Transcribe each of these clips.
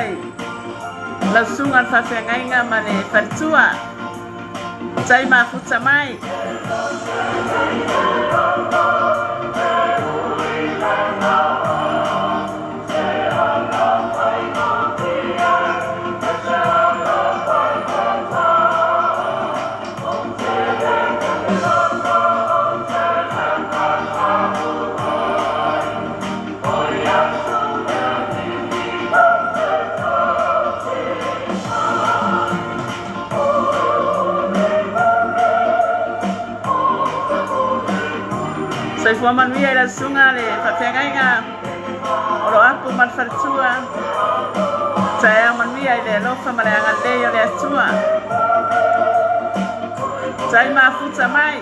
i lau susuga le faafeagaiga ma le faletua. Tai mafuta mai. Soifua manuia i lau susuga le faafeagaiga o Loapu ma le faletua. Taeao manuia i le alofa ma le agalelei o le Atua. Tai mafuta mai.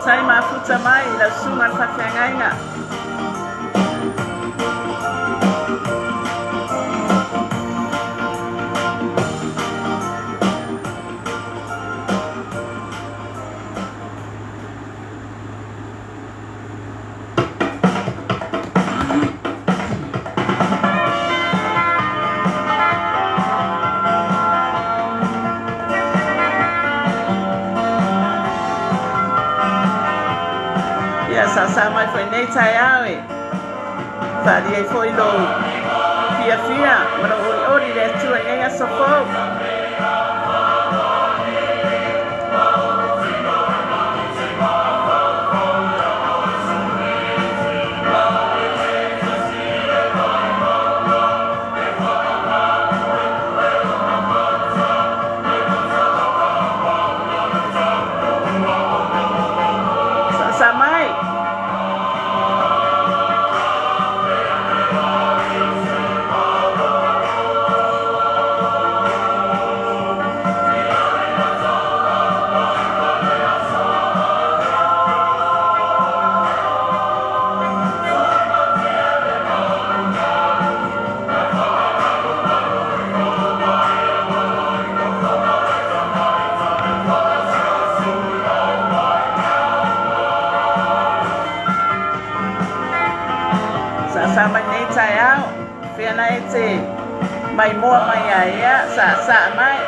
Tai mafuta mai i lau susuga le faafeagaiga. Ia, sāsā mai foi nei taeao e faaalia ai foi lou fiafia ma lou olioli i le Atua i nei aso fou. Sāsā mai. Saasaa mai lenei taeao, fea na e te maimoa mai ai ea, saasaa mai.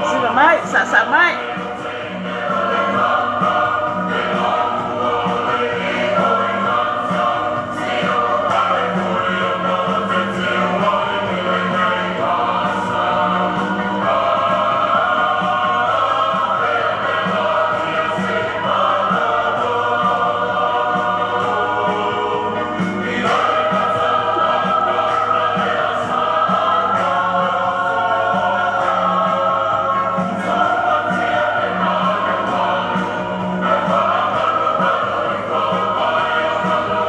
Siva mai, saasaa mai.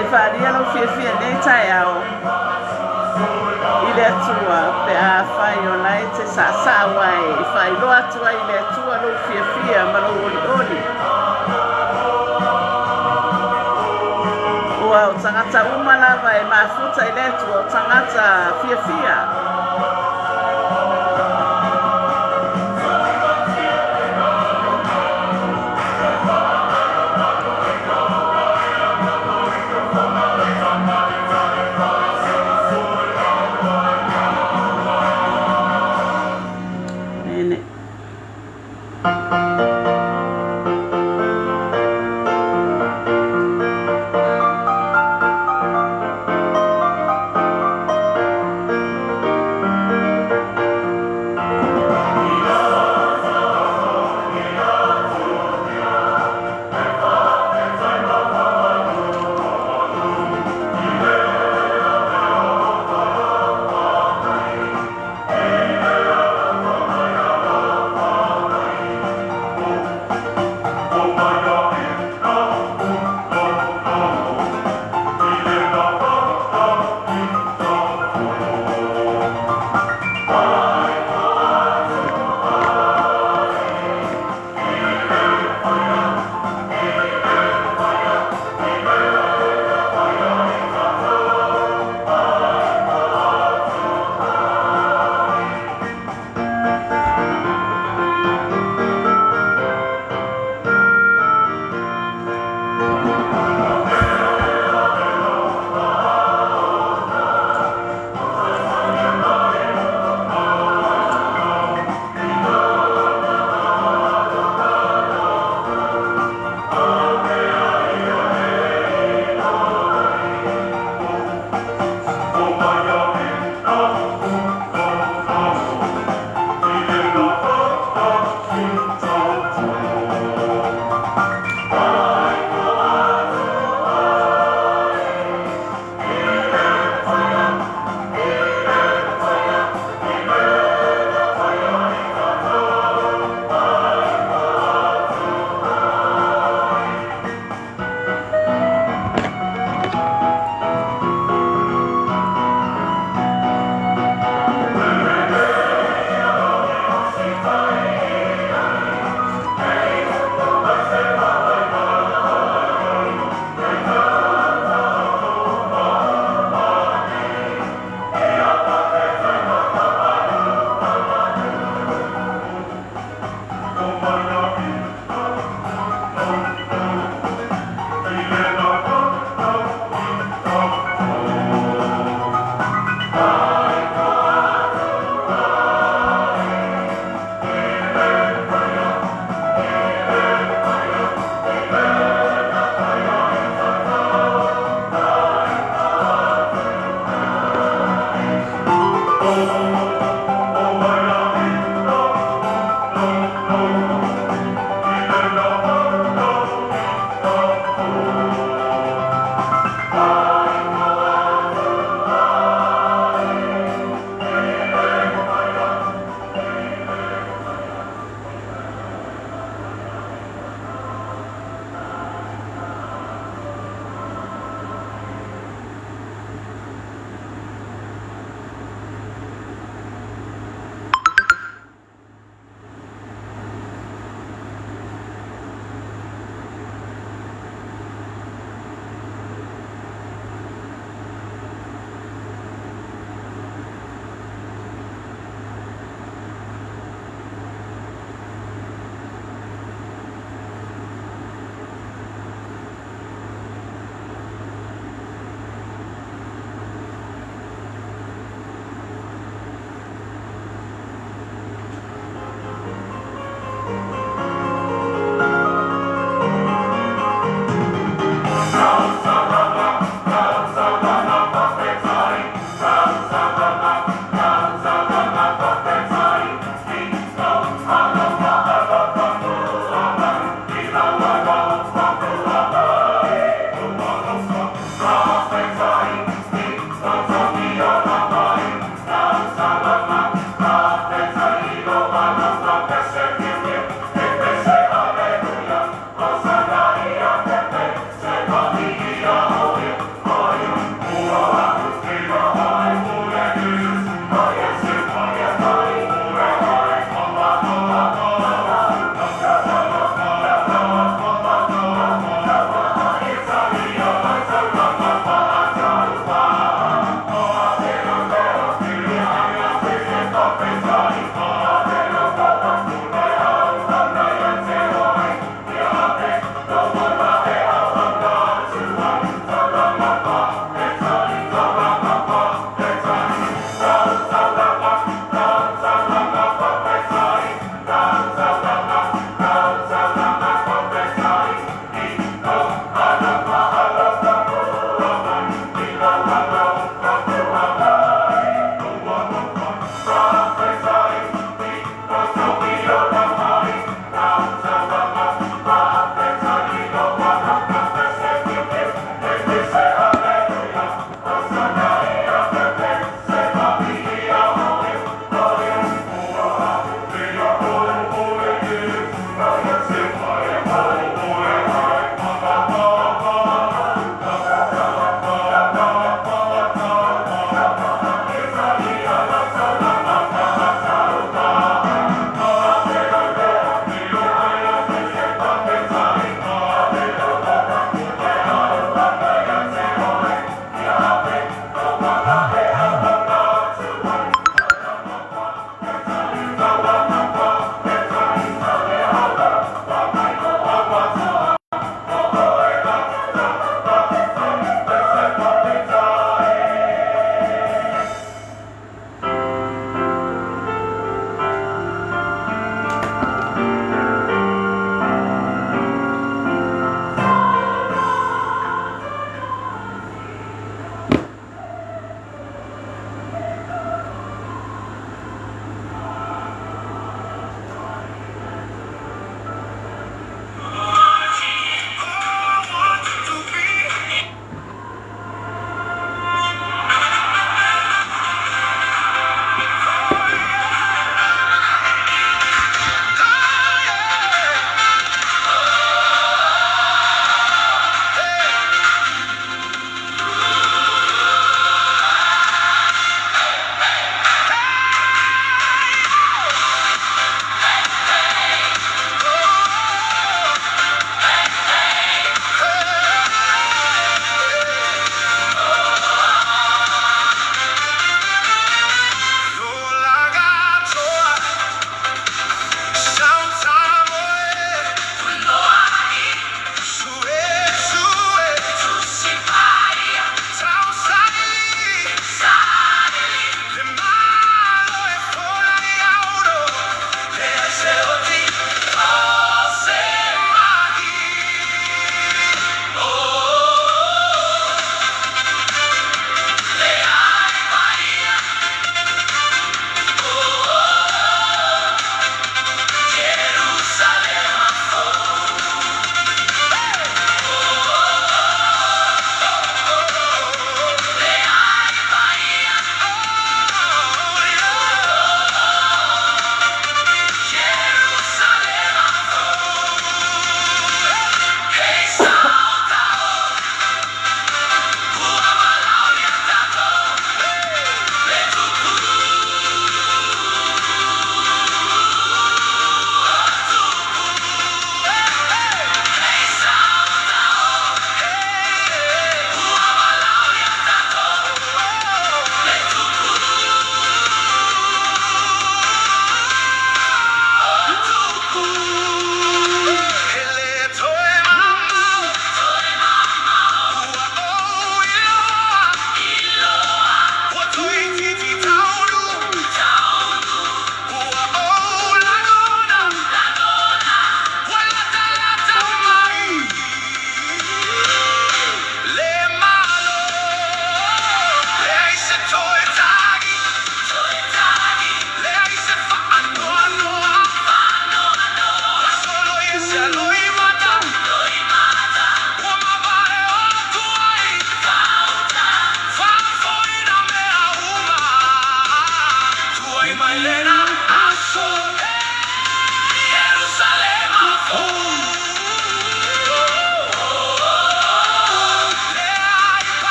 E faaalia lou fiafia i lenei taeao i le Atua pe afai o la e te saasaa ai e faailoa atu ai i le Atua lou fiafia ma lou olioli. Ua o tagata uma lava e mafuta i le Atua o tagata fiafia. Ene.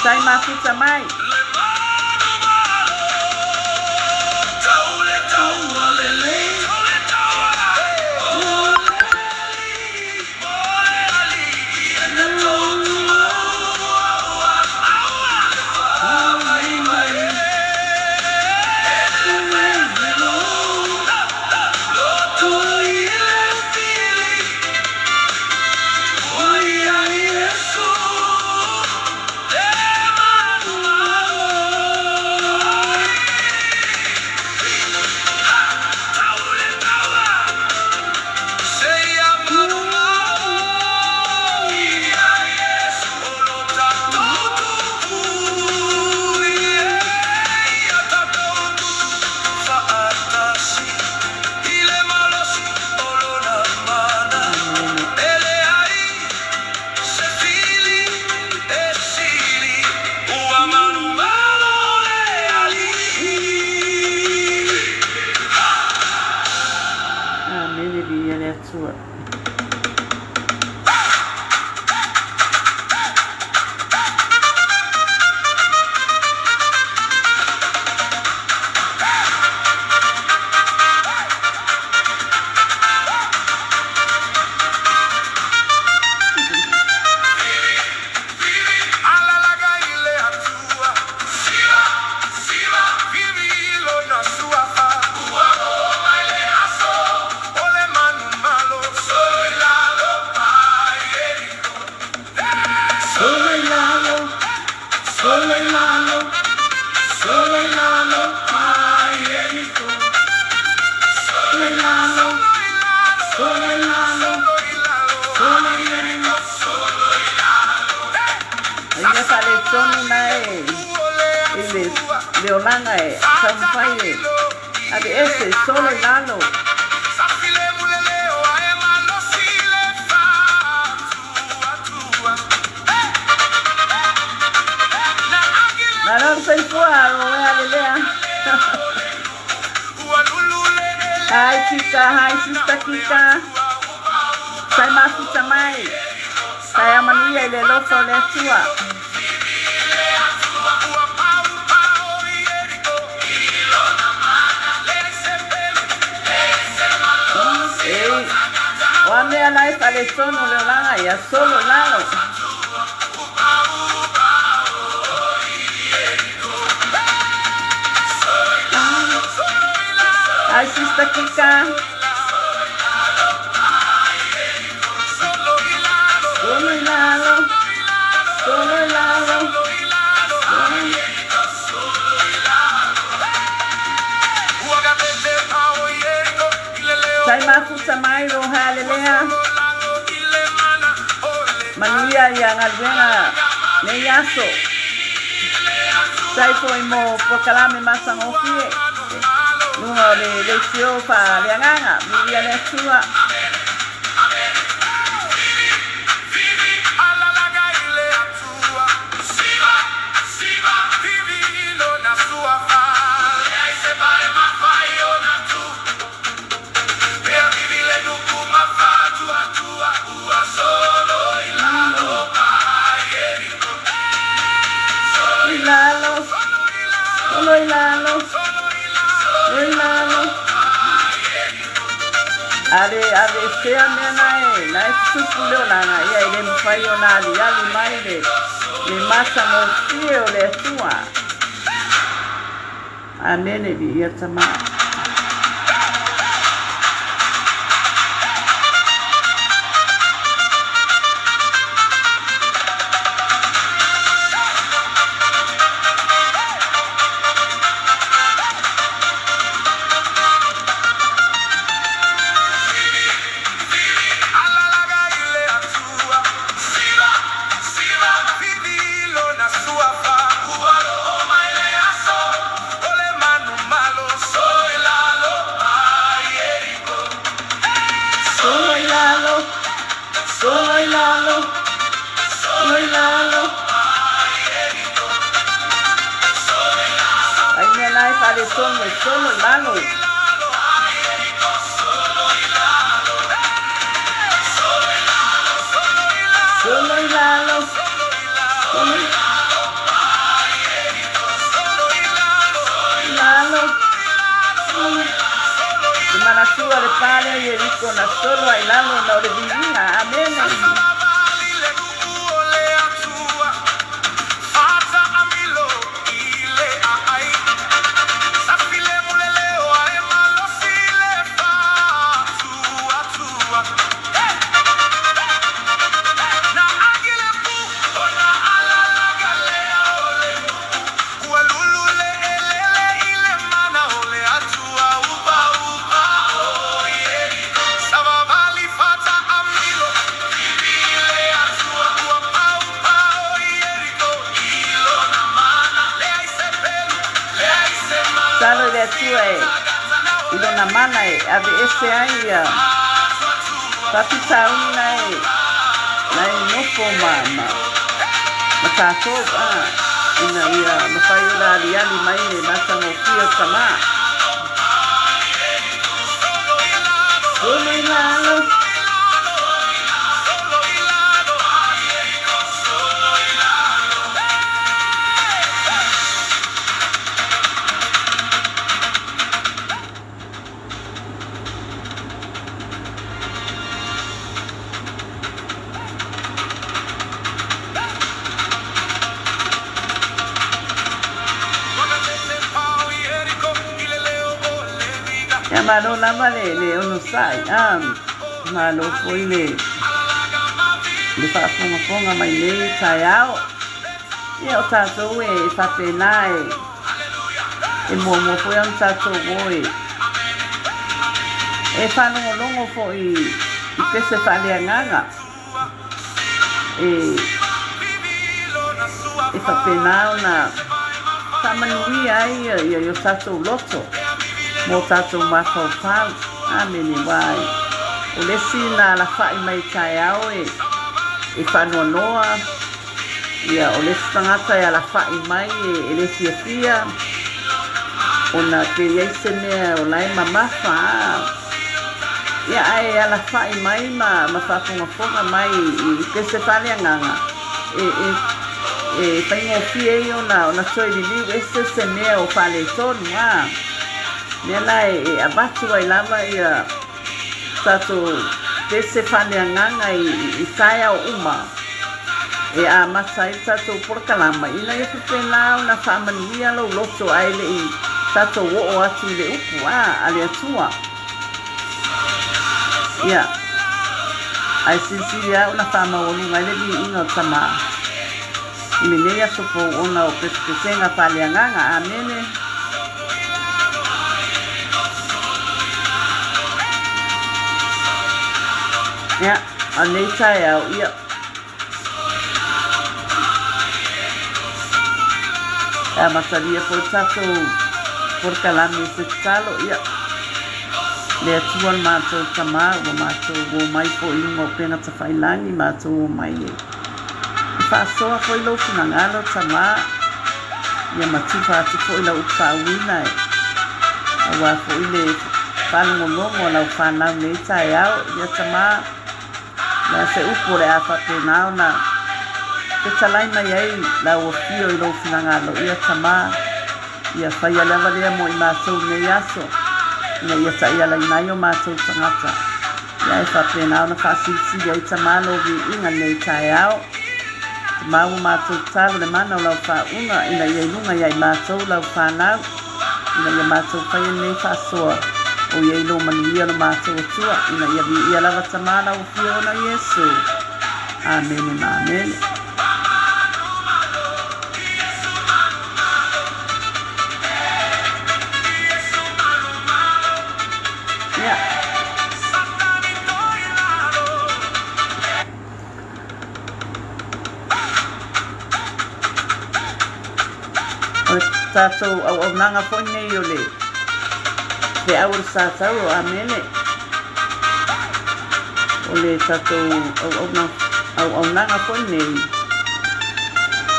Sai mafuta mai. Amene. Amene viia le Atua. Solo i lalo, solo i lalo, solo i lalo, mai eriko. Solo i lalo, solo i lalo, solo i eriko. Ai mea faaletonu nae i le le olaga e taumafai e ave ese solo i lalo. Na lalo soifua o e alelea. Hi Kika, hi Sister Kika. Sai mafuta mai. Sai amanuia i le lofa o le Atua. Ei, o a mea la e faaletonu o le olaga ia solo i lalo. Hi Sister Kika. Solo i lalo, solo i lalo. Sai mafuta mai ro halelea. Manuia ia galuega nei aso. Sai foi mo polokalame matagofie. Luga o le leitio faaleagaga. Viia le Atua. I lalo, solo i lalo, solo i lalo. Ale ave sea mea nae, nae tutupu le olaga, ia e le mafai ona aliali mai le le matagofie o le Atua. Amene viia Tamā. Solo i lalo, solo i lalo, solo i lalo. Ai mea nae faaletonu e solo i lalo. Solo i lalo, solo i. pa lea o Ieriko na solo ai i lalo ona o le viiga. Amene. Tatalo i le Atua e i lona mana e aveese ai ia faafitauli na e na e nofo ma ma ma tatou a ina ia mafai ona aliali mai le matagofie o Tamā. Solo i lalo. Ia malo lava le le onosai a malo foi le le faafogafoga mai nei taeao. Ia o tatou e faapena e e muamua foi ona tatou o e e faalogologo foi i pese faaleagaga e e faapena ona faamanuia ai ia i o tatou loto mo tatou mafaufau. Amene. Uā o le isi na alafai mai i taeao e e faanoanoa. Ia, o le isi tagata e alafai mai e le fiafia ona pe i ai se mea o la e mamafa a. Ia, ae alafai mai ma, ma faafogafoga mai i pese faaleagaga e, e, e faigofie ai ona, ona toe liliu ese se mea o faaletonu a. Mea la e, e avatu ai lava ia tatou pese faaleagaga i, i taeao uma e amata ai le tatou polokalama ina ia faapena ona faamanuia lou loto ae le i tatou oo atu i le upu a a le Atua. Ia, ae silisili lava ona faamaualuga ai le viiga o Tamā i lenei aso fou ona o pesepesega faaleagaga. Amene. Ia, a lenei taeao, ia, E amatalia foi le tatou polokalame i se tatalo, ia, le Atua le matou Tama ua matou omai foi i luga o upega tafailagi, matou omai e faasoa foi lou finagalo Tama, ia matufa atu foi lau upu faauuina e aua foi le faalogologo a lau fanau nei taeao, ia Tama. Le a se upu o le a faapena ona fetalai mai ai lau afio i lou finagalo, ia Tamā, ia faia lava lea mo i matou i nei aso, ina ia taialaina ai o matou tagata, ia e faapena ona faasilisili ai Tamā lou viiga i lenei taeao. Tamā ua matou tatalo le mana o lau faauuga ina ia i luga ia i matou lau fanau, ina ia matou faia lenei faasoa o i ai lou manuia lo matou Atua, ina ia viia lava Tamā lau Afioga ona Iesu. Amene ma amene. Ia. O le tatou auaunaga foi nei o le feau o le Satauro, amene. O le tatou auauna, auaunaga foi nei,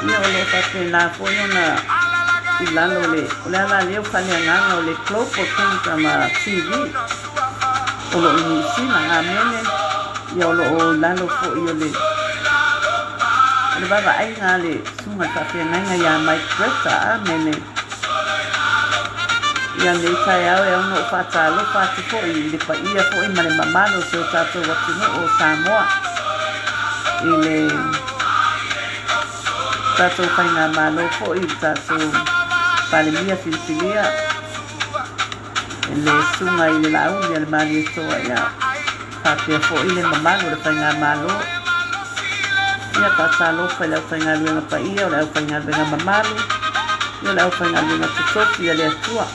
ia o lo o faapena foi ona i lalo o le, o le ala lea o faaleagaga o le Global Kingdom TV o lo o i Niu Sila, amene. Ia o lo o i lalo foi o le, o le vaavaaiga a le Susuga i le Faafeagaiga ia Mike Bretta, amene. Ia lenei taeao e ao ona ou faatalofa atu foi i le paia foi ma le mamalu o si o tatou atunuu o Samoa i le tatou faigamalo foi i le tatou Palemia filifilia le Susuga i le Laauli a le Malietoa, ia faapea foi le mamalu o le faigamalo. Ia faatalofa i le aufaigaluega paia, o le aufaigaluega mamalu, ia o le aufaigaluega totofi a le Atua.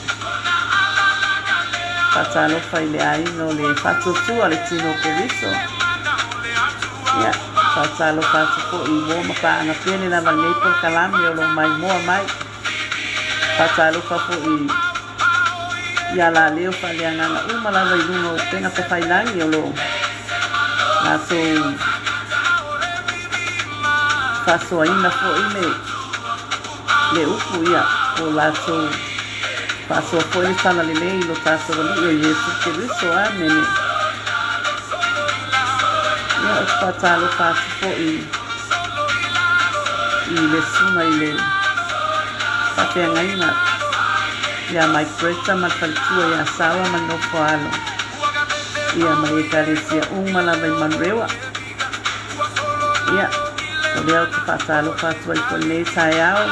Faatalofa i le aiga o le Faatuatua le Tino o Keriso. Ia faatalofa atu foi i uo ma paaga pele lava i lenei polokalame o lo o maimoa mai. Faatalofa foi i alaleo faaleagaga uma lava i luga o upega tafailagi o lo o latou faasoaina foi le le upu, ia, o latou faasoa foi le talalelei i lo tatou Alii o Iesu Keriso. Amene. Ia, ou te faatalofa atu foi i le susuga i le faafeagaiga ia Mike Bretta ma le faletua ia Sarah ma le nofo-a-alo, ia ma le Ekalesia uma lava i Manurewa. Ia, o lea ou te faatalofa atu ai foi i lenei taeao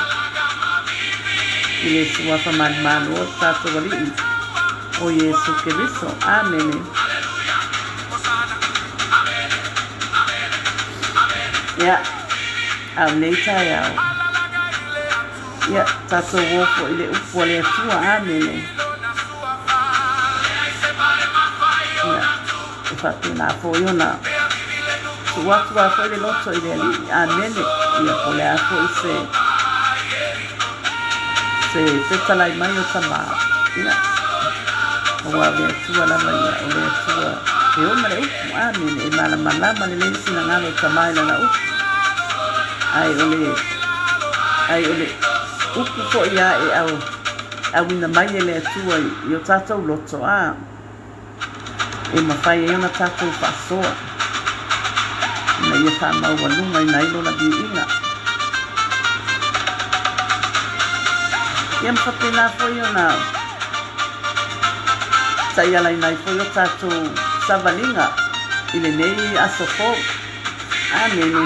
i le Suafa Manumalo o le tatou Alii o Iesu Keriso. Amene. Ia, a o lenei taeao, ia, tatou o foi i le upu a le Atua. Amene. Ia, e faapena foi ona tuu atu lava foi le loto i le Alii. Amene. Ia, po o le a foi se se fetalai mai o Tamā, ia, aua o le Atua lava ia, o le Atua e ona le upu. Amene. E malamalama lelei le finagalo o Tamā i lana upu, ae o le ae o le upu foi a e au auina mai e le Atua i o tatou loto, a e mafai ai ona tatou faasoa ina ia faamaualugaina ai lona viiga. Ia ma faapena foi ona taialaina ai foi o tatou savaliga i lenei aso fou. Amene.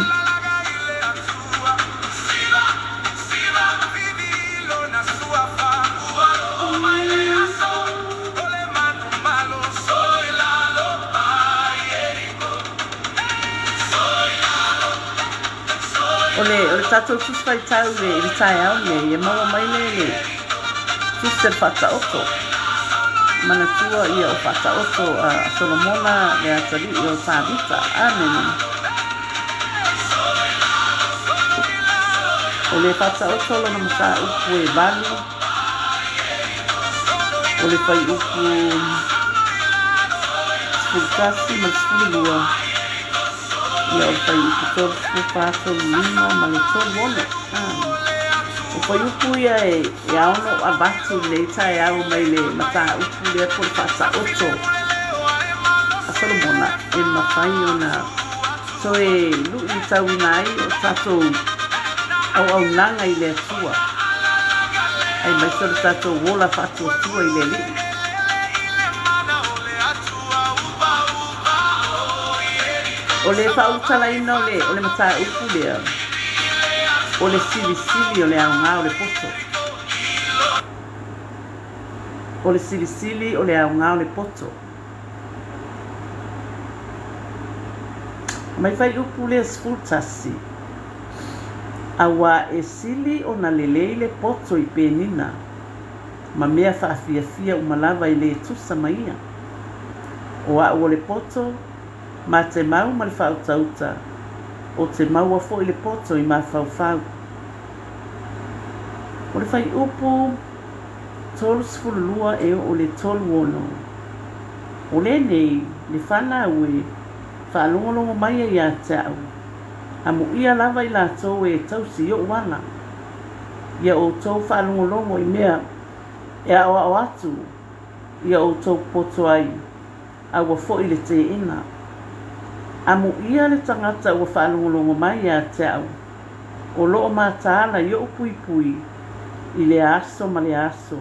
O le, o le tatou Tusi Faitau i le, i le taeao lenei, e maua mai le, le Tusi a le Faataoto. Manatua ia o Faataoto a Solomona le atalii o Tavita. Amene. O le Faataoto lona mataupu e 8, o le fuaiupu 11 ma le 12, ia o le fuaiupu 34, 35 ma le 36. O fuaiupu ia e ao ona ou avatu i lenei taeao mai le mataupu lea po o le Faataoto a Solomona e mafai ona toe luitauina ai o tatou auaunaga i le Atua, aemaise o le tatou ola faatuatua i le Alii. O le faaulutalaina o le, o le mataupu lea, o le silisili o le aoga o le poto. O le silisili o le aoga o le poto. Mai fuaiupu lea 11, Auā e sili ona lelei le poto i penina ma mea faafiafia uma lava e le tusa ma ia. O a'u o le poto, ma te mau ma le faautauta, o te maua foi le poto i mafaufau. O le fuaiupu 32 e oo i le 36, O lenei le fanau e faalogologo mai ai ia te a'u, amuia lava i latou e tausi i o'u ala. Ia outou faalogologo i mea e aoao atu ia outou poto ai, a ua foi le teena. Amuia le tagata ua faalogologo mai ia te a'u, o loo mataala i o'u puipui i lea aso ma lea aso.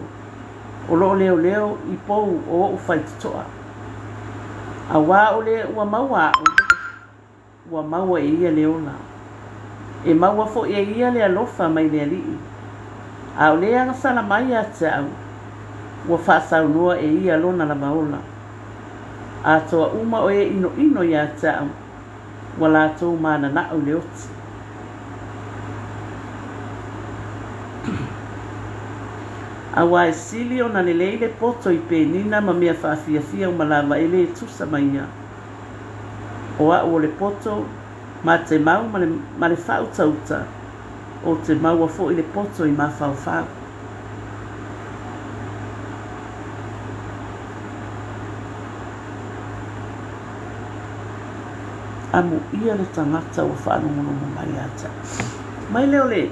O lo o leoleo i pou o ou faitotoa. Auā o le ua maua aʻu, ua maua e ia le ola. E maua foi e ia le alofa mai le Alii. A o le agasala mai ia te au, ua faasaunoa e ia lona lava ola. Atoa uma o e ʻinoʻino ia te au, ua latou mananaʻo i le oti. Auā e sili ona lelei le poto i penina ma mea faafiafia uma lava e lē tusa ma ia. O aʻu o le poto ma te mau ma le, ma le faautauta, ou te maua foi le poto i mafaufau. Amuia le tagata ua faalogologo mai ia te au. Mai lea o le,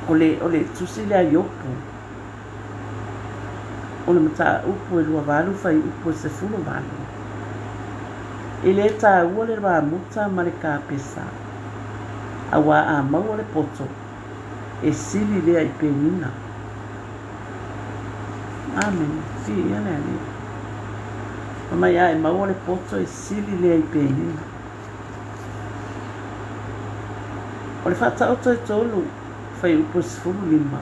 o le, o le tusi lea a Iopu, o le mataupu e 28 fuaiupu e 18. E lē taua le mamuta ma le kapesa, auā a maua le poto, e sili lea i penina. Amene. Viia le Alii. Fai mai a e maua le poto e sili lea i penina. O le faataoto e tolu, fuaiupu e 15.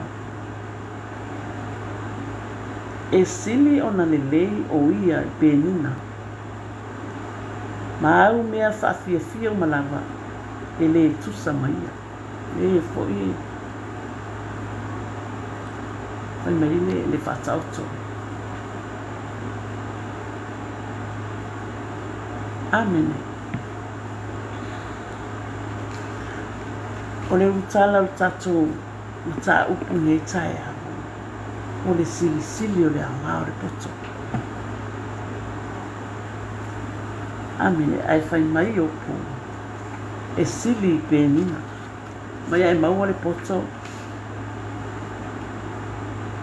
E sili ona lelei o ia i penina. Ma au mea faafiafia uma lava e lē tusa ma ia. E foi fai mai le, le faataoto. Amene. O le ulutala o le tatou mataupu nei taeao, o le silisili o le aoga o le poto. Amene. Ae fai mai Iopu, e sili i penina. Mai ae maua le poto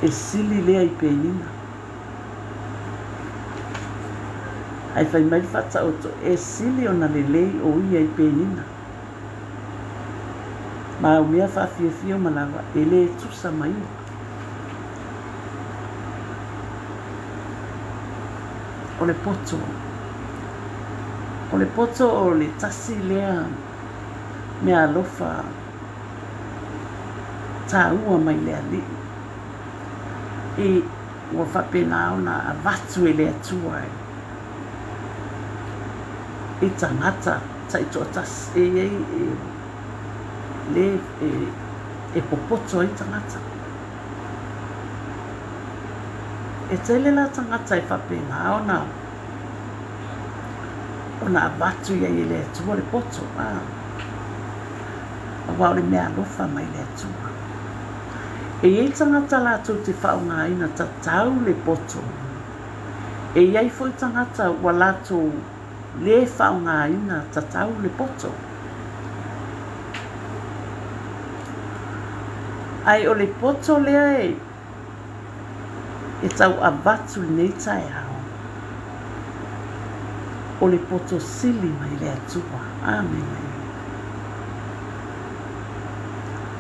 e sili lea i penina. Ae fai mai le faataoto, e sili ona lelei o ia i penina. Ma au mea faafiafia uma lava, e lē tusa ma ia. O le poto. O le poto o le tasi lea meaalofa taua mai le Alii i ua faapena ona avatu e le Atua i tagata taitoatasi e i ai le e popoto ai tagata. E tele la tagata e faapena ona ona avatu i ai e le Atua le poto, a, aua o le mea alofa mai le Atua. E i ai tagata latou te faaaogaina tatau le poto, e i ai foi tagata ua latou lē faaaogaina tatau le poto. Ae o le poto lea e e tau avatu i lenei taeao, o le poto sili mai le Atua. Amene.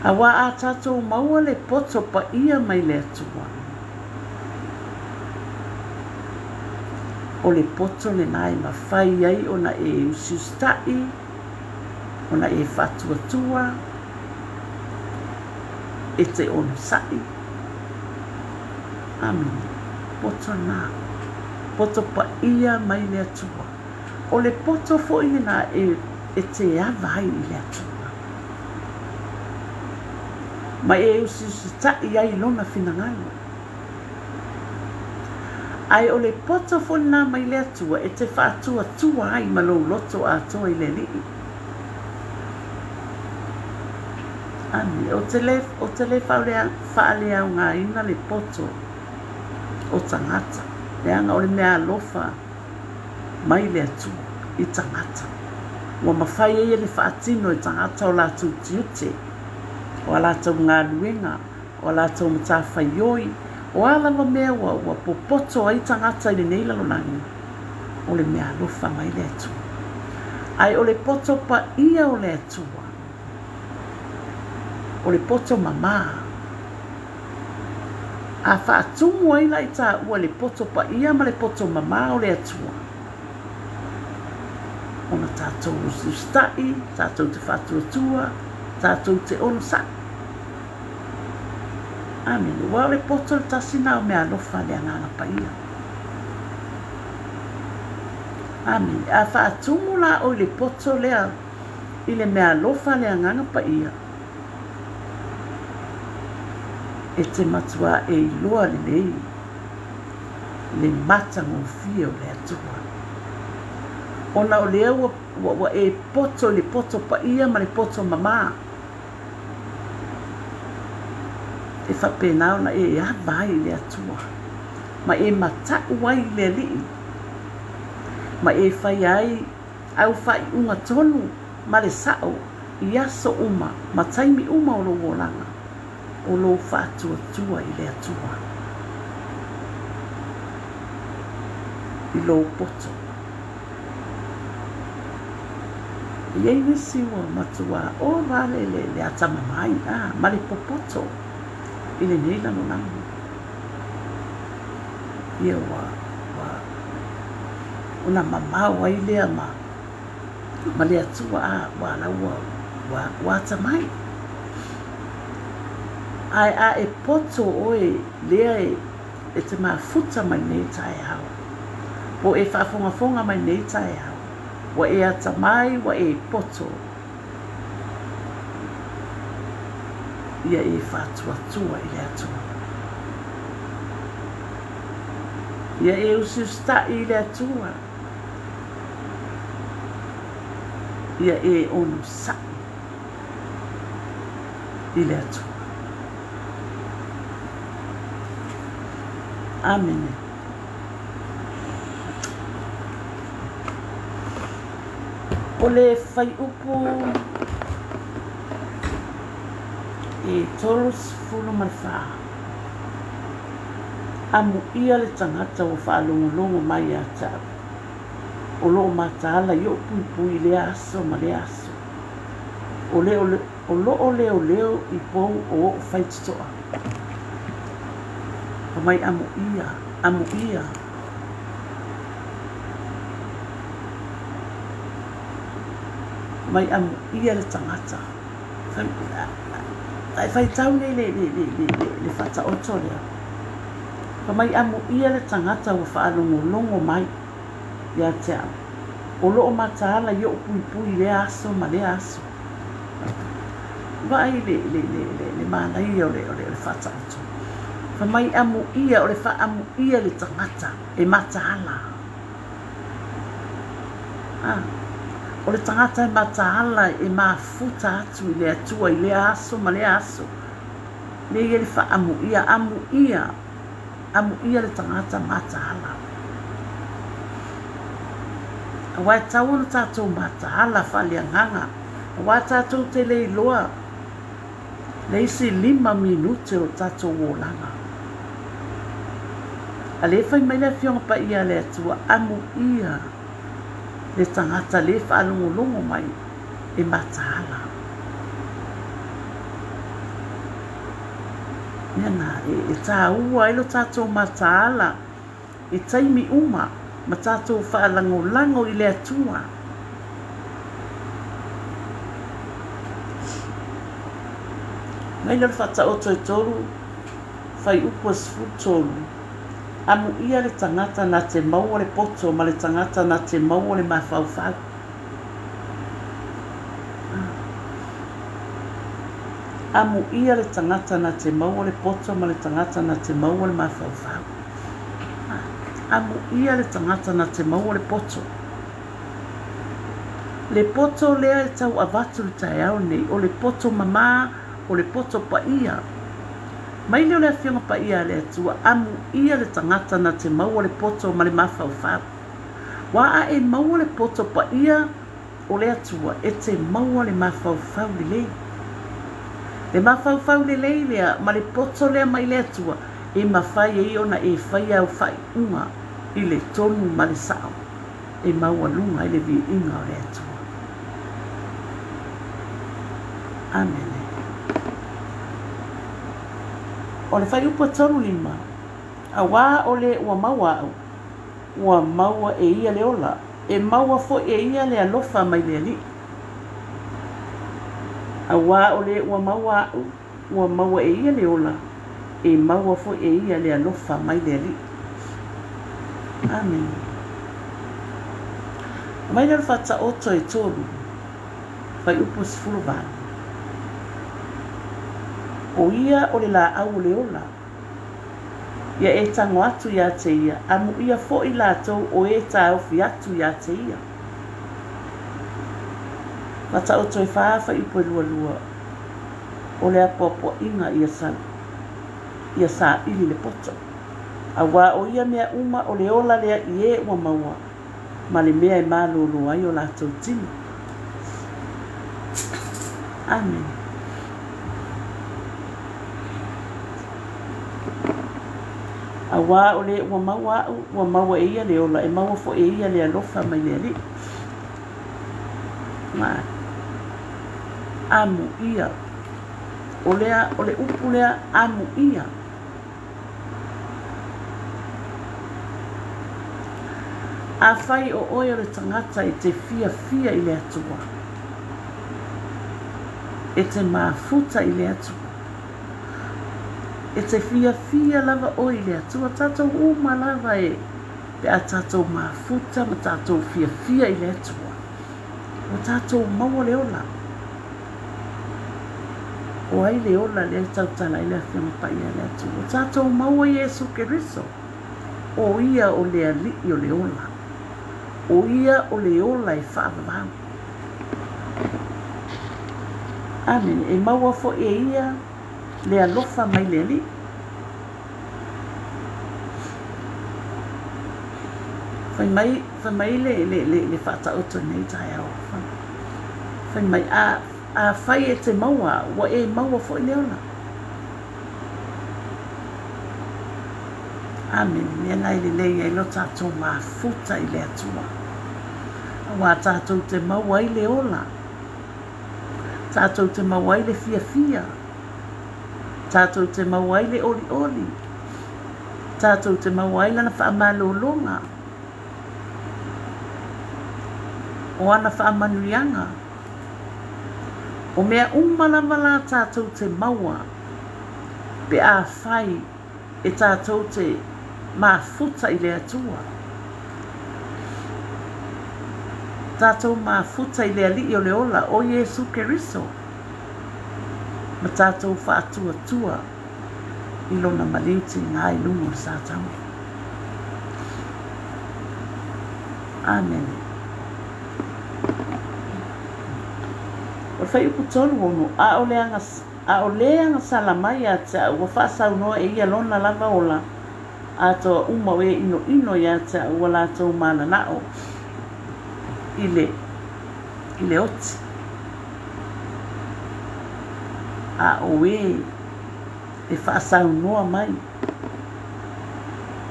Auā a tatou maua le poto paia mai le Atua, o le poto lena e mafai ai ona e usiusitaʻi, ona e faatuatua, e te onosai. Amene. Poto lena. Poto paia mai le Atua. O le poto foi lena e, e te ava ai i le Atua. Ma e usiusitaʻi ai i lona finagalo. Ae o le poto foi lena mai le Atua e te faatuatua ai ma lou loto atoa i le Alii. Amene. Ou te le, ou te le faaleaogaina le poto o tagata, leaga o le mea alofa mai le Atua i tagata. Ua mafai ai e le faatino e tagata o latou tiute, o a latou galuega, o a latou matafaioi, o a lava mea ua, ua popoto ai tagata i lenei lalolagi, o le mea alofa mai le Atua. Ae o le poto paia o le Atua, o le poto mamā. A faatumu ai la i tāua le poto paia ma le poto mamā o le Atua, ona tātou usiusitaʻi, tātou te faatuatua, tātou te onosai. Amene. Ua o le poto le tasi na o mea alofa a le Agaga Paia. Amene. A faatumu la oi le poto lea i le mea alofa a le Agaga Paia, e te matua e iloa lelei le matagofie o le Atua. Ona o lea ua, ua, ua e poto i le poto paia ma le poto mamā, e faapena ona e ava ai i le Atua, ma e mataʻu ai i le Alii, ma e fai ai au faaiuga tonu ma le sao i aso uma ma taimi uma o lou olaga, o lou faatuatua i le Atua, i lou poto. E i ai nisi ua matua ova le, le, le atamamai a, ma le popoto i lenei lalolagi. Ia ua, ua ona mamao ai lea ma, ma le Atua a, ua la ua, ua, ua atamai. Ae a e poto oe lea e, e te mafuta mai nei taeao, po e faafogafoga mai nei taeao, ua e atamai, ua e poto, ia e faatuatua i le Atua. Ia e usiusitaʻi i le Atua. Ia e onosai i le Atua. Amene. O le fuaiupu e 34, Amuia le tagata ua faalogologo mai ia te au, o lo o mataala i o'u puipui i lea aso ma lea aso, o le o lo o leoleo i pou o o'u faitotoa. Fai mai, Amuia, amuia. Mai amuia le tagata. Ae faitau nei le, le, le, le, le, le faataoto lea. Fai mai amuia le tagata ua faalogologo mai ia te au. O lo o mataala i o'u puipui i lea aso ma lea aso. Vaai le, le, le, le, le manaia o le, o le, o le faataoto. Fai mai amuia, o le faaamuia le tagata e mataala. A, o le tagata e mataala e mafuta atu i le Atua i lea aso ma lea aso. Lea e i ai le faaamuia, amuia, amuia le tagata mataala. Aua e tatau ona tatou mataala faaleagaga, aua tatou te le iloa le isi lima minute o tatou olaga. A lea fai mai le Afioga Paia a le Atua, amuia le tagata le faalogologo mai e mataala. Mea na, e, e tāua ai lo tatou mataala i taimi uma ma tatou faalagolago i le Atua. Mai lea o le Faataoto e 3, fuaiupu e 13, Amuia le tagata na te maua le poto ma le tagata na te maua le mafaufau. Amuia le tagata na te maua le poto ma le tagata na te maua le mafaufau. Amuia le tagata na te maua le poto. Le poto lea e tau avatu i le taeao nei, o le poto mamā, o le poto paia. Mai lea o le Afioga Paia a le Atua, amuia le tagata na te maua le poto ma le mafaufau. Wā a e maua le poto paia o le Atua, e te maua le mafaufau lelei. Le mafaufau lelei lea ma le poto lea mai le Atua, e mafai ai ona e faia au faaiuga i le tonu ma le sao e maualuga ai le viiga o le Atua. Amene. O le fuaiupu e 35, Auā o le ua maua au, ua maua e ia le ola, e maua foi e ia le alofa mai le Alii. Auā o le ua maua au, ua maua e ia le ola, e maua foi e ia le alofa mai le Alii. Amene. Aumai lea o le Faataoto e 3, fuaiupu 18. O ia o le lāʻau o le ola, ia e tago atu iā te ia, amuia foi latou o e taofi atu iā te ia. Faataoto e 4, fuaiupu e 22, o le apoapoaiga ia sa, ia saili le poto. Auā o ia mea uma o le ola lea i e ua maua, ma le mea e malōlō ai o latou tino. Amene. Auā o le ua maua au, ua maua e ia le ola, e maua foi e ia le alofa mai le Alii. Ma amuia. O lea, o le upu lea, amuia. Afai o oe o le tagata e te fiafia i le Atua, e te mafuta i le Atua, e te fiafia lava oe i le Atua, tatou uma lava e, pe a tatou mafuta ma tatou fiafia i le Atua, ua tatou maua le ola. O ai le ola lea e tautala ai le Afioga Paia a le Atua? Ua tatou maua Iesu Keriso, o Ia o le Alii o le ola. O Ia o le ola e faavavau. Amene. E maua foi e Ia le alofa mai le Alii. Fai mai, fai mai le, le, le, le faataoto i lenei taeao. Fai mai, a, afai e te maua au, ua e maua foi le ola. Amene. Mea na e lelei ai lo tatou mafuta i le Atua. Auā tatou te maua ai le ola. Tatou te maua ai le fiafia. Tatou te maua ai le olioli. Tatou te maua ai lana faamalologa. O ana faamanuiaga. O mea uma lava la tatou te maua pe afai e tatou te mafuta i le Atua. Tatou mafuta i le Alii o le ola, o Iesu Keriso, ma tatou faatuatua i Lona maliu tiga i luga o le Satani. Amene. O le fuaiupu 36, a o le aga, a o le agasala mai ia te au, ua faasaunoa e ia lona lava ola, atoa uma o e inoino ia te au ua latou mananao i le, i le oti. A o e e faasaunoa mai,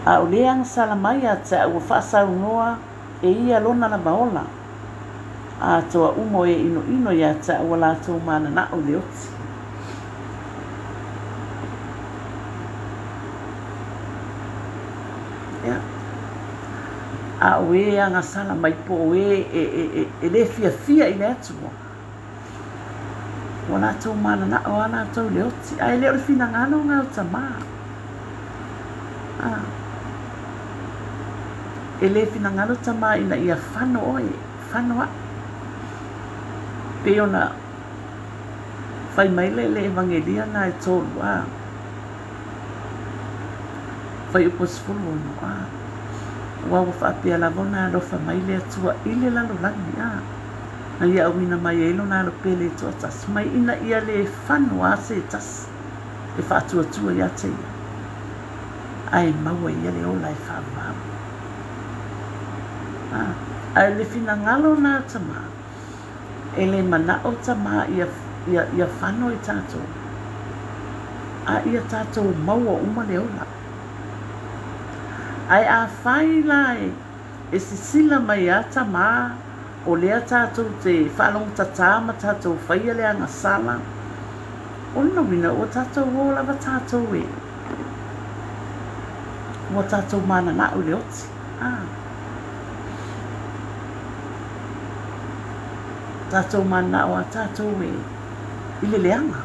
a o le agasala mai ia te au ua faasaunoa e ia lona lava ola, atoa uma o e inoino ia te au ua latou mananao i le oti. Ia. A o e agasala mai po o e e, e, e, e le fiafia i le Atua, ua latou mananao a latou i le oti, ae le o le finagalo nga o Tamā. A. E le finagalo Tamā ina ia fano oe, fano aʻu. Pei ona fai mai le, le Evagelia na e tolu, a. Fuaiupu 16, a. Aua ua faapea lava ona alofa mai le Atua i le lalolagi, a. Na ia auina mai ai Lona Alo Pele e toatasi mai ina ia le fano a se tasi e faatuatua ia te ia, ae maua ia le ola e faavavau. A, ae le finagalo na Tamā, e le manaʻo Tamā ia, ia, ia fano i tatou, a ia tatou maua uma le ola. Ae afai la e, e sisila mai a Tamā, o lea tatou te faalogotatā ma tatou faia le agasala, o lona uiga ua tatou o lava tatou e. Ua tatou mananao i le oti. A. Tatou mananao a tatou e i le leaga.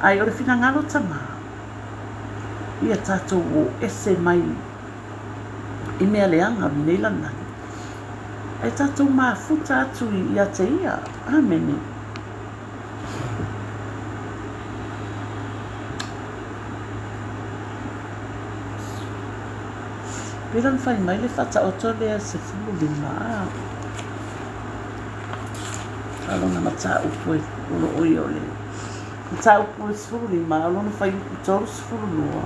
Ae o le finagalo Tama, ia tatou o ese mai i mea leaga o lenei lalolagi, ae tatou mafuta atu ia te Ia. Amene. Pei la ona fai mai le faataoto lea 15 a a lona mataupu e o lo o ia o le mataupu le 15 o lona fuaiupu 32.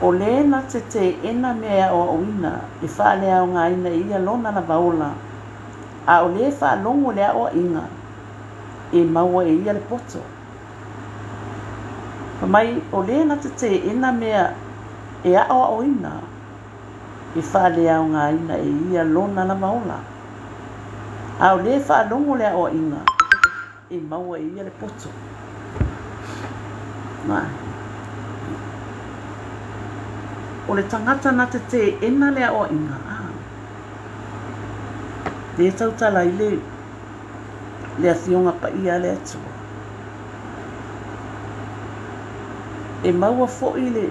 O le na te teena mea e aoaoina, e faaleaogaina e ia lona lava ola, a o le faalogo i le aoaiga, e maua e ia le poto. Fai mai, o le na te teena mea e aoaoina, e faaleaogaina e ia lona lava ola, a o le faalogo i le aoaiga, e maua e ia le poto. O le tagata na te teena le aoaiga, a, lea e tautala ai le, le Afioga Paia a le Atua. E maua foi le,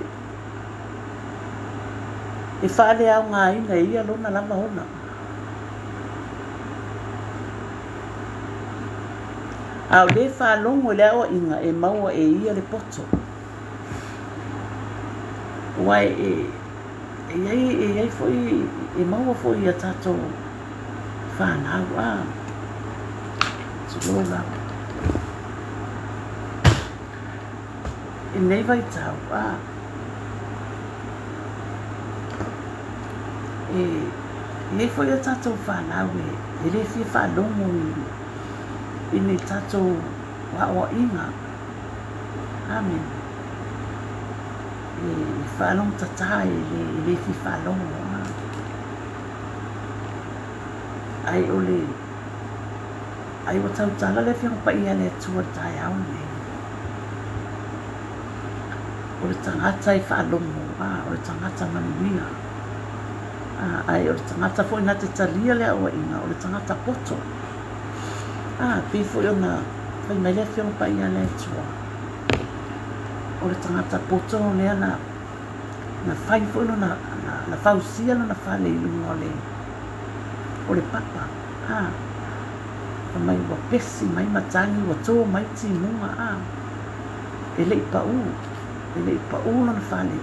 e faaleaogaina e ia lona lava ola. A o le faalogo i le aoaiga e maua e ia le poto. Aua e, e i ai, e i ai foi, e maua foi i a tatou fanau, a, tulou lava. I lenei vaitau, a, e i ai foi a tatou fanau e le fia faalogo i ni tatou aoaiga. Amene. E faalogo tata e le fia faalogo. Ai o le ai ua tautala le Afioga Paia a le Atua i le taeao lenei. O le tagata e faalogo, a, o le tagata manuia. A, ae o le tagata foi na te talia le aoaiga, o le tagata poto. A, pei foi ona fai mai le Afioga Paia a le Atua, o le tagata poto lea na, na fai foi lona, na, na fausia lona fale i luga o le, o le papa. A, fai mai ua pesi mai matagi, ua tō mai timuga, a, e le i paū, e le i paū lona fale,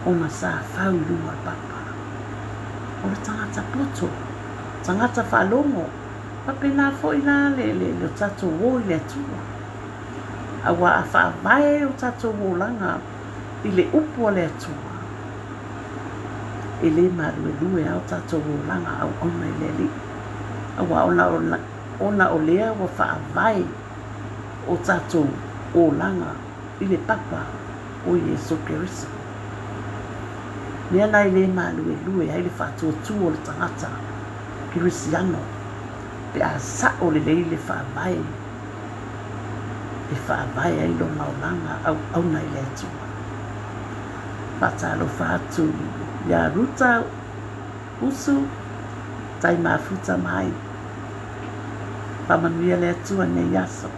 ona sa fau i luga o le papa. O le tagata poto, tagata faalogo, faapena foi la le, le, le tatou o i le Atua. Aua a faavae o tatou olaga i le upu a le Atua, e le maluelue lava o tatou olaga auauna i le Alii. Aua ona, ona o lea ua faavae o tatou olaga i le papa o Iesu Keriso. Mea na e le maluelue ai le faatuatua o le tagata Kerisiano pe a sa'o lelei le faavae e faavae ai lona olaga auauna i le Atua. Faatalofa atu iā Ruta Usu, tai mafuta mai. Faamanuia le Atua i nei aso.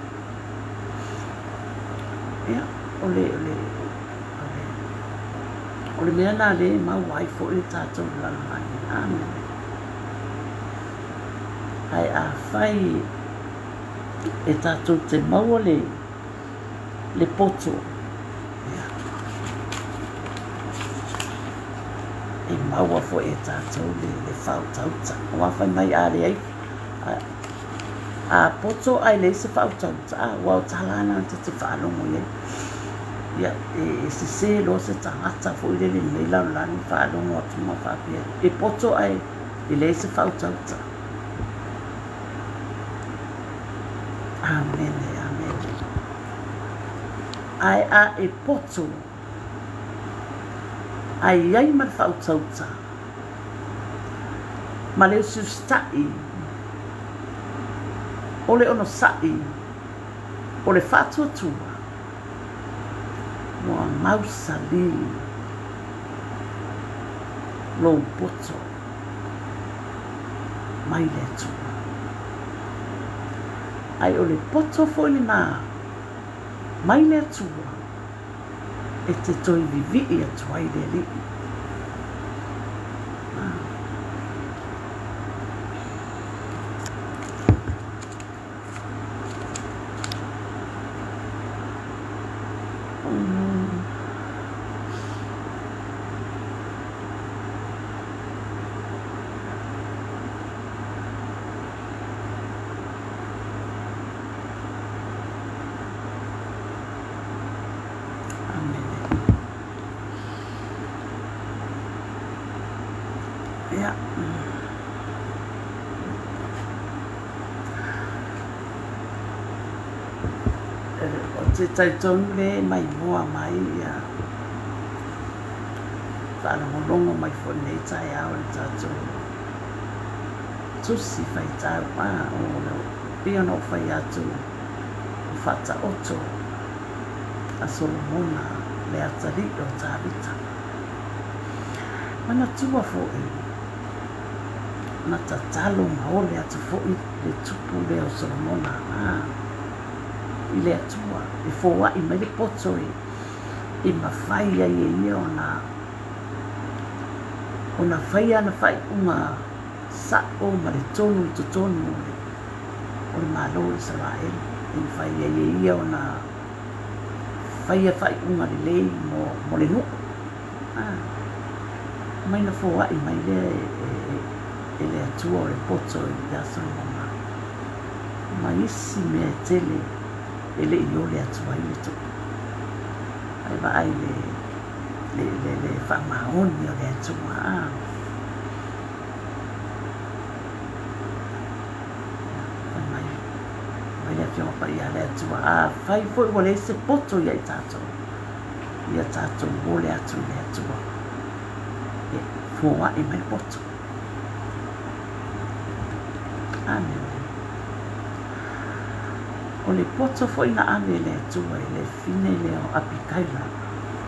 Ia, o le, o le, o le, o le mea lena lea e maua ai foi le tatou lalolagi. Amene. Ae afai e tatou te maua le, le poto, ia, e maua foi e tatou le, le faautauta. Aua fai mai a leai, a, a poto ae leai se faautauta, a, aua o tala lava na ta te faalogo i ai. Ia, e, e sese loa se tagata foi lele i lenei lalolagi faalogo atu ma faapea, e poto ae e leai se faautauta. Amene, amene. Ae a e poto, ae i ai ma le faautauta, ma le usiusitaʻi O le onosai, o le faatuatua, ua mausali lou poto mai le Atua. Ae o le poto foi lena mai le Atua e te toe vivii atu ai le Alii. Amene. Ia. Ou te talitonu le maimoa mai ia faalogologo mai foi i lenei taeao i le tatou tusi faitau a o pei ona ou fai atu ua faataoto a Solomona le atalii o Tavita. Manatua foi na tatalo maole atu foi le tupu lea o Solomona a i le Atua e foai mai le poto e mafai ai e ia ona ona faia ana faaiuga sa'o ma le tonu i totonu o le o le Malo o Isaraelu, e mafai ai e ia ona faia faaiuga lelei mo mo le nuu. A, mai na foai mai lea e e le Atua o le poto iā Solomona ma isi mea e tele e le i ole atu ai le tupu. Ae vaai le le le le faamaoni o le Atua, a. Fai mai, mai le Afioga Paia a le Atua, afai foi ua leai se poto ia i tatou, ia tatou ole atu i le Atua e foai mai le poto. Amene. O le poto foi na ave e le Atua i le fine lea o Apikaila,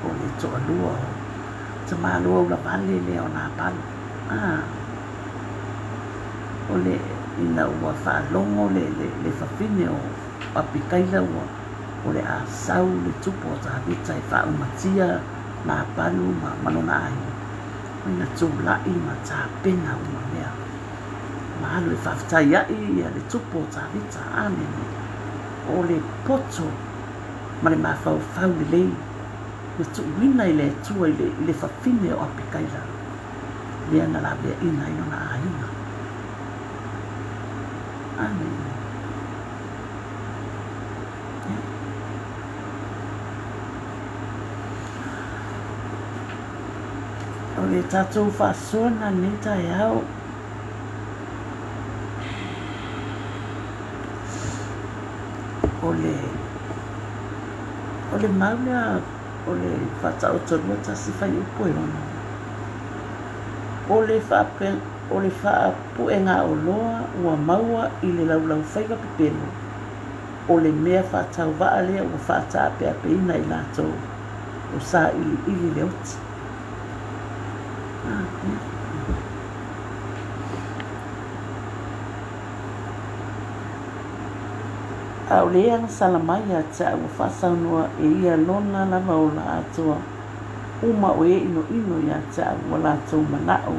o le toalua o tamaloa ulavale lea o Nabalo. A, o le, ina ua faalogo le, le, le fafine o Apikaila ua, o le a sau le tupu o Tavita e faaumatia Nabalu ma, ma lona aiga, ina tulai ma tapena uma mea. Ma alu e faafetai ai ia le tupu o Tavita. Amene. O le poto ma le mafaufau lelei na tuuina e le Atua i le, i le fafine o Apikaila, lea na laveaina ai lona aiga. Amene. Ia. O le tatou faasoa na lenei taeao. O le o le mau lea o le Faataoto 21 fuaiupu e 6, o le o le faapuegaoloa ua maua i le laulaufaiva pepelo, o le mea faatauvaa lea ua faataapeapeina i latou o sailiili le oti. A o le agasala mai ia te au ua faasaunoa e ia lona lava ola atoa uma o e inoino ia te au ua latou manao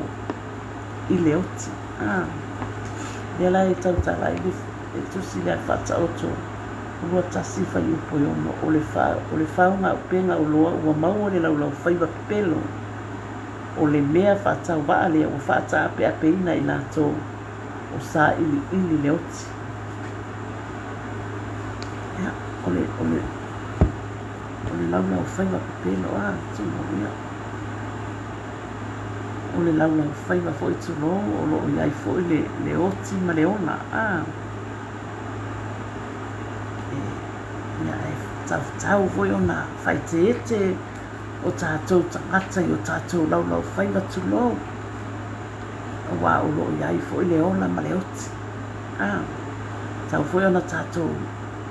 i le oti. A lea la e tautala ai le tusi lea a le Faataoto 21 fuaiupu e 6, o le fa, o le faoga upega oloa ua maua le laulaufaiva pepelo, o le mea faatauvaa lea ua faataapeapeina i latou o sailiili le oti. Ia, o le, o le, o le laulaufaiva pepelo, a, tulou, ia. O le laulaufaiva foi tulou, o lo o i ai foi le, le oti ma le ola, a. E, ia, e tatau foi ona faaeteete o tatou tagata i o tatou laulaufaiva tulou, aua o lo o i ai foi le ola ma le oti. A. Tatau foi ona tatou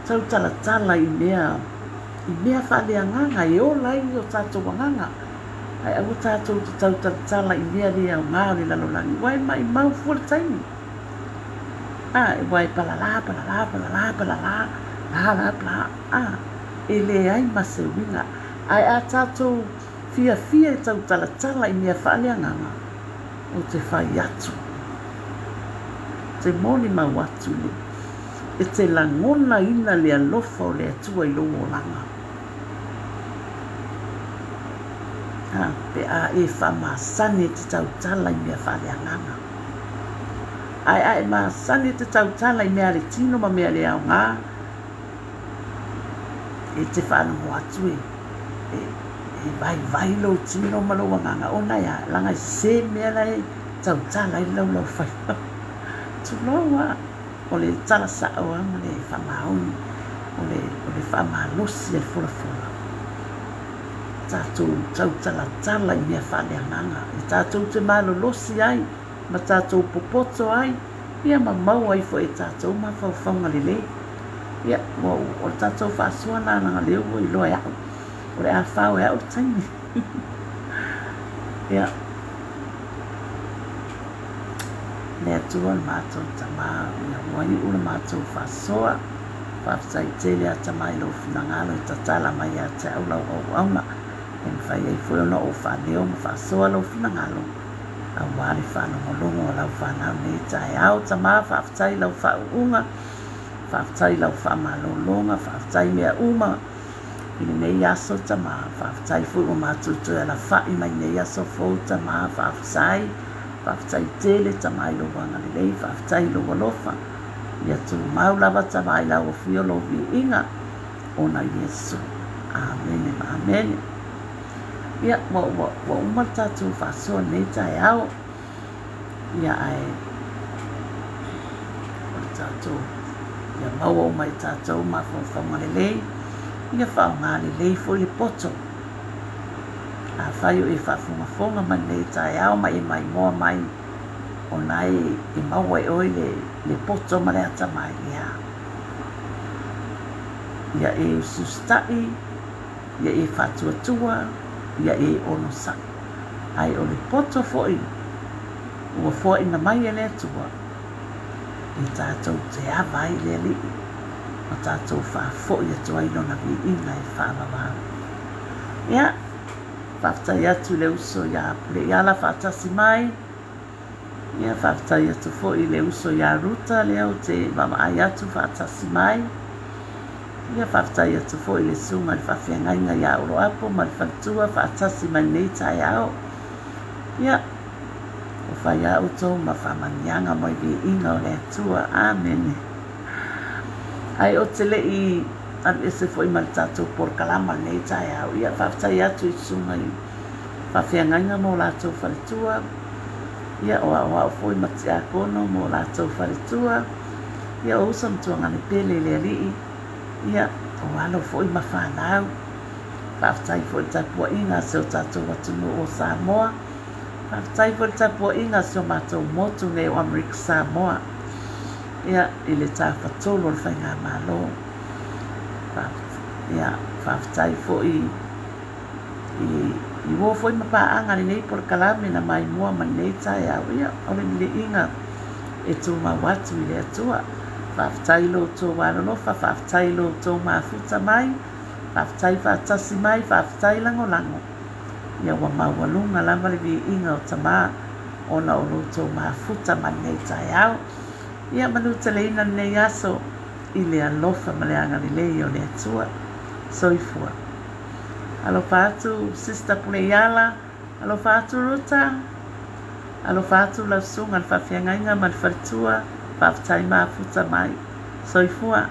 tautalatala i mea i mea faaleagaga e ola ai o tatou agaga, ae aua tatou te tautalatala i mea le aoga o le lalolagi, aua e maimau fua le taimi. A, aua e palala, palala, palala, palala, la, la, la, a, e leai ma se uiga. Ae a tatou fiafia e tautalatala i mea faaleagaga, ou te fai atu, ou te molimau atu le, e te lagonaina le alofa o le Atua i lou olaga. A, pe a e faamasani e te tautala i mea faaleagaga. Ae a e masani e te tautala i mea a le tino ma mea le aoga, e te faalogo atu e, e, e vaivai lou tino ma lou agaga, ona e a, leaga e sese mea la e tautala ai le laulaufaiva. Tulou a, o le tala sa'o a ma le faamaoni, o le, o le faamalosi a le folafola. Tatou tautalatala i mea faaleagaga, e tatou te malolosi ai ma tatou popoto ai, ia ma maua ai foi e tatou mafaufauga lelei. Ia, ua, o le tatou faasoa lena leaga o lea ua iloa e a'u, o le a fao e a'u le taimi. Ia, le Atua le matou Tama, ia ua iu le matou faasoa. Faafetai tele a Tama i lou finagalo e tatala mai ia te au lau auauna, e mafai ai foi ona ou faaleo ma faasoa lou finagalo aua le faalogologo a lau fanau nei taeao. Tama, faafetai i lau faauuga, faafetai i lau faamalologa, faafetai mea uma i lenei aso Tama, faafetai foi ua matou toe alafai mai lenei aso fou Tama, faafetai, faafetai tele Tama i lou agalelei, faafetai i lou alofa, ia tumau lava Tama i lau afio lou viiga ona Iesu. Amene ma amene. Ia, ua, ua, ua uma le tatou faasoa lenei taeao. Ia, ae o le tatou, ia maua uma e tatou mafaufauga lelei, ia faaaoga lelei foi le poto. Afai o e faafogafoga mai lenei taeao ma e maimoa mai, o na e, e maua e oe le, le poto ma le atamai, ia, ia e usiusitai, ia e faatuatua, ia e onosai. Ae o le poto foi ua foaina mai e le Atua, e tatou te ava ai i le Alii ma tatou faafoi atu ai Lona viiga e faavavau. Ia, faafetai atu i le uso ia Puleiala faatasi mai. Ia, faafetai atu foi i le uso ia Ruta lea ou te vaavaai atu faatasi mai. Ia, faafetai atu foi i le susuga i le faafeagaiga ia Oloapo ma le faletua faatasi mai lenei taeao. Ia, ua fai lava outou ma faamanuiaga mo le viiga o le Atua. Amene. Ae ou te le i alu ese foi ma le tatou polokalama lenei taeao, ia, faafetai atu i susuga i faafeagaiga ma o latou faletua, ia, o aoao foi ma tiakono ma o latou faletua, ia, o uso ma tuagane pele i le Alii, ia, o alo foi ma fanau. Faafetai foi i le tapuaiga a si o tatou atunuu o Samoa. Faafetai foi i le tapuaiga a si o matou motu nei o Amerika Samoa, ia, i le tafatolu o le Faigamalo. Ia, faafetai foi i uo foi ma paaga lenei polokalame na maimoa mai lenei taeao, ia, o le miliiga e tumau atu i le Atua. Faafetai i lo outou alolofa, faafetai i lo outou mafuta mai, faafetai faatasi mai, faafetai lagolago. Ia ua maualuga lava le viiga o Tama ona o lo outou mafuta mai lenei taeao. Ia manuteleina lenei aso i le alofa ma le agalelei o le Atua. Soifua. Alofa atu Sister Puleiala, alofa atu Ruta, alofa atu lau susuga le faafeagaiga ma le faletua, faafetai mafuta mai. Soifua.